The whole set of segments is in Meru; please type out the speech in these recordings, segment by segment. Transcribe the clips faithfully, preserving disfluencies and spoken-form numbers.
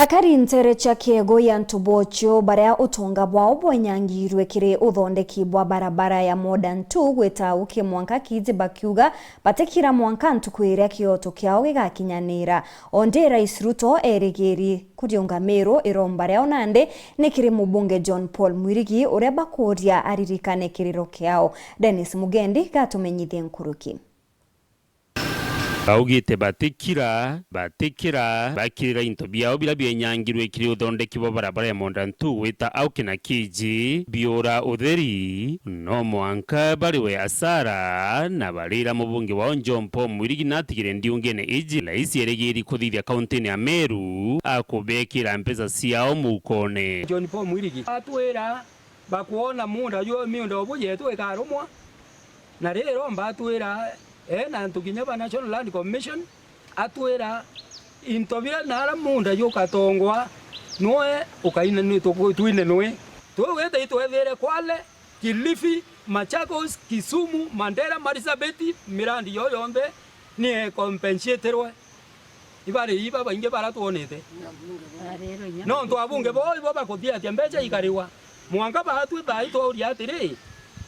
Akari nteere cia Kiego ya Ntubochio, baria utonga bwao bwenyangirwe kiri uthondeki bwa barabara ya Modern two gwita Auki mwanka Kiiji, bakiuga batikira mwanka ntuku iria kioto kiao gigakinyanira. Ondi Rais Ruto erigiri kuriunga Meru iromba riao nandi ni kiri mubunge John Paul Mwirigi, uria bakuuria aririkane kiriro kiao. Dennis Mugendi gatumenyithie nkuruki. Baugite batikira, batikira, bakirira into biao biria bienyangirwe kiri uthondeki bwa barabara ya Modern two gwita Auki na Kiiji biura utheri, no mwanka bariwe asara, na barira mubunge wao John Paul Mwirigi natigire ndiungene iji, rais erigiri kuthithia kauntini ya Meru akubekira mbeca ciao mukone. John Paul Mwirigi atwira bakwona muunda juu, miunda obu yetu ikarumwa, na riromba atwira, e, na antu kinya ba National Land Commission, atwira into biria naara muunda jukatongwa nwe ukaina nwi tuku-, twine nwi. Tugwita itwethire Kwale, Kilifi, Machakos, Kisumu, Mandera, Marsabit, mirandi yo yonthe ni ecompensatirwe. Ibari iba baingi bara twonete. Nontu abunge bo ibo bakuthiatia mbeca ikariwa. Mwanka baatwi thaai twauria atiri,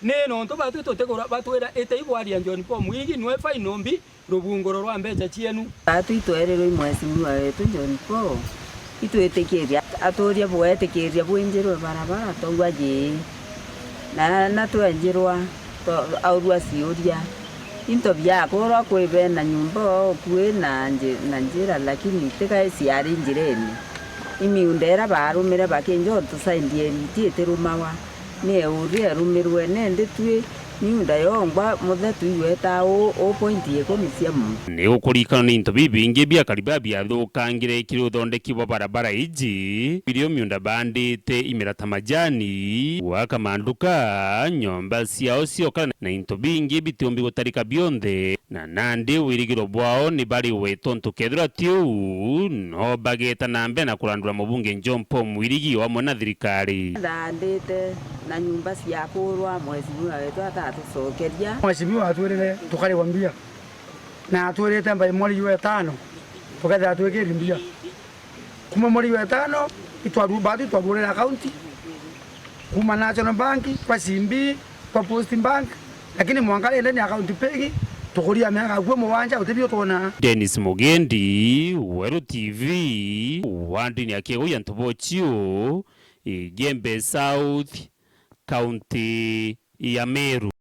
ni nontu baatwi tutigura batwira ite ibwaria John Paul Mwirigi nwe fine ombi rubunguro rwa mbeca cienu. Baatwi itwerirwe i mheshimiwa wetu John Paul, itwitikiria atuuria bwetikiria bwinjirwe barabara, twauga jii. Na, na twenjirwa, twa-, aurua ciuria. Into biakurwa kwi bena nyumba o ukui na nji-, na njira, lakini tiga ciari njirene. I miunda iria baarumire bakinja untu side ya Eriti itirumawa. Ni euri erumirwe, nindi twi miunda yongwa muthe twigweta u, u point ikumi cia muntu. Ni gukurikana ni into bibingi biakari biria biathukangire kiri uthondeki bwa barabara iji, birio miunda bandite imera ta majani, gwaka manduka, nyomba ciao ciokara na into bingi bitiumbi gutarika bionthe. Na nandi wirigiro bwao ni bariwe, tontu kethirwa ti uu, no bageeta na mbere na kurandura mubunge John Paul Mwirigi o amwe na thirikari. Thandite na nyumba ciakurwa, mheshimiwa wetu atatucokeria. Mheshimiwa atwirire tukariwa mbia, na atwirite mbai mweri jwa etano tukethira twikiri mbia. Kuma mweri wa etano, itwaru-, baatwi twarurira akaunti kuma National Bank, kwa C B, kwa Post Bank, lakini mwanka rindi ni akaunti pegi, tukuria miaka akua mugwanja, guti bio twona. Dennis Mugendi, Weru T V, wandini ya Kiego ya Ntubochio, Igembe South, kaunti ya Meru.